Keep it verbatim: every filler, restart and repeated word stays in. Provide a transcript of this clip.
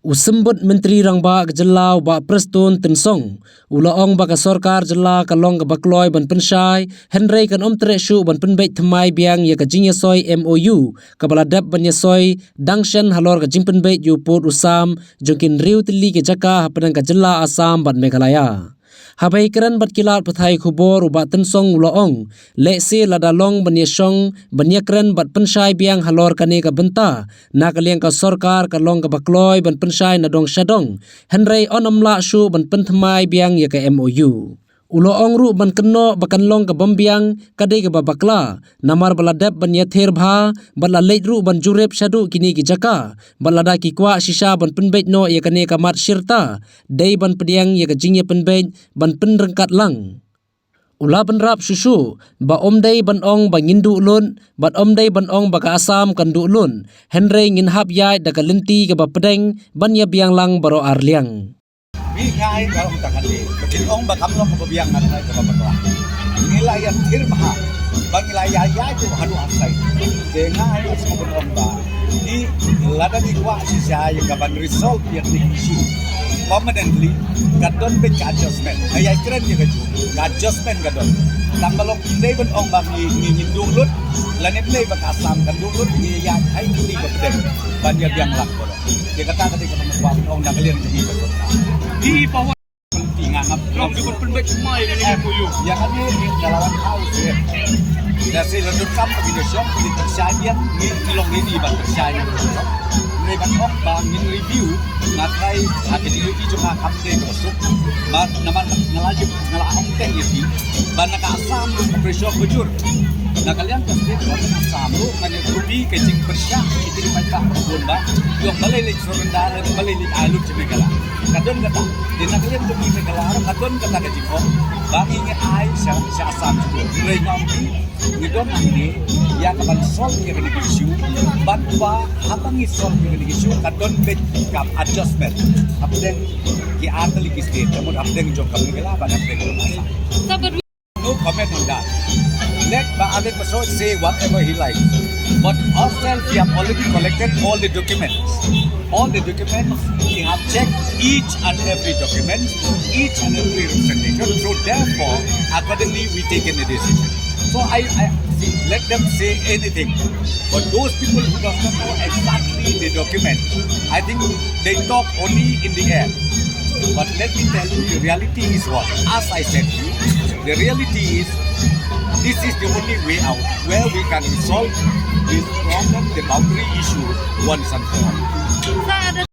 U Symbud Myntri Rangbah ka jylla, u Bah Prestone Tynsong, u la ong ba ka sorkar jylla ka long kaba kloi ban pynshai, hynrei kan ym treh shuh ban pynbeit thymmai biang ïa ka jingïasoi M O U kaba la dep ban ïasoi dang shen halor ka jingpynbeit ïa u pud u sam jong ki hynriew tylli ki jaka hapdeng ka jylla Assam bad Meghalaya. Haba ïakren bad ki lad pathai khubor, u Bah Tynsong u la ong, lehse lada long ban ïashong, ban ïakren bad pynshai biang halor kane ka bynta, na ka liang ka sorkar ka long kaba kloi ban pynshai na dong sha dong, hynrei yn ym lah shuh ban pynthymmai biang ïa ka M O U. U la ong ruh ban kynnoh ba kan long kabym biang ka dei kaba bakla, namar ba la dep ban ïathir bha bad la leit ruh ban jurip shaduh kine ki jaka, bad lada ki kwah shisha ban pynbeit noh ïa kane ka mat shirta, dei ban pdiang ïa ka jingïapynbeit ban pynryngkat lang. U la bynrap shuh shuh ba ym dei ban ong ba ngin duh lut, bad ym dei ban ong ba ka Assam kan duh lut, hynrei ngin hap ïaid da ka lynti kaba pdeng ban ïabiang lang baroh arliang. Ngi, nga ai ka long tang kane, ba kin ong ba kam long kaba biang, nga ai kaba bakla. Ngi la ïathir bha ba ngi la ïa ïaid haduh ar sien. Te nga ai ka sngewbha ban ong ba, ngi, lada ngi kwah shisha ïa ka ban resolve ïa kine ki issue permanently, ka don beit ka adjustment. Nga ïakren ïa ka ju, ka adjustment ka don. Tang ba long ym dei ban ong ba ngi, ngi, ngin duh lut, lane ym dei ba ka Assam kan duh lut, ngi ïaid ha kine ki ba pdeng ban ïabiang lang baroh. Te kata ka dei kaba nga kwah ban ong na ka liang jong ngi ka sorkar. Di pa wa, di nga ngam, ngam, ngam pynbeit thymmai ïa kane ka M O U. Ïa kane ngi da la wan ha u sir. Da sir la donkam ka video shop, ngi pynshai biang, ngi, ngi long ready ban pynshai ïa kane ka video shop. Ngi ban ong ba ngin review, nga trai ha ka jingïohi jong nga kam dei kaba suk. Ba namar nga la jop, nga la ong teng ïa phi ba na ka Assam ruh ka pressure ka jur. Na ka liang ka state government Assam ruh ngan ïa copy ka jingpyrshah ki jingpyrshah ka bun ba ïoh balei leit surrender lane balei leit ai lut sha Meghalaya. Ka don kata. Te na ka liang jong ngi Meghalaya ruh ka don kata ka jingong ba ngi ngi ai sha, sha Assam shuh. Hynrei nga ong phi, ngi don hangne ïa ka ban solve ïa kane ka issue. Bad ba haba ngi solve ïa kane ka issue ka don beit ka adjustment hapdeng ki ar tylli ki state, ka mut hapdeng jong ka Meghalaya bad hapdeng jong ka Assam. No comment on that. Let Bah Alen Basoh say whatever he likes. But ourselves, we have already collected all the documents. All the documents, we have checked each and every document, each and every representation. So therefore, accordingly, we taken a decision. So I, I see, let them say anything. But those people who don't know exactly the document, I think they talk only in the air. But let me tell you, the reality is what? As I said to you, the reality is this is the only way out where we can resolve this problem, the boundary issue, once and for all.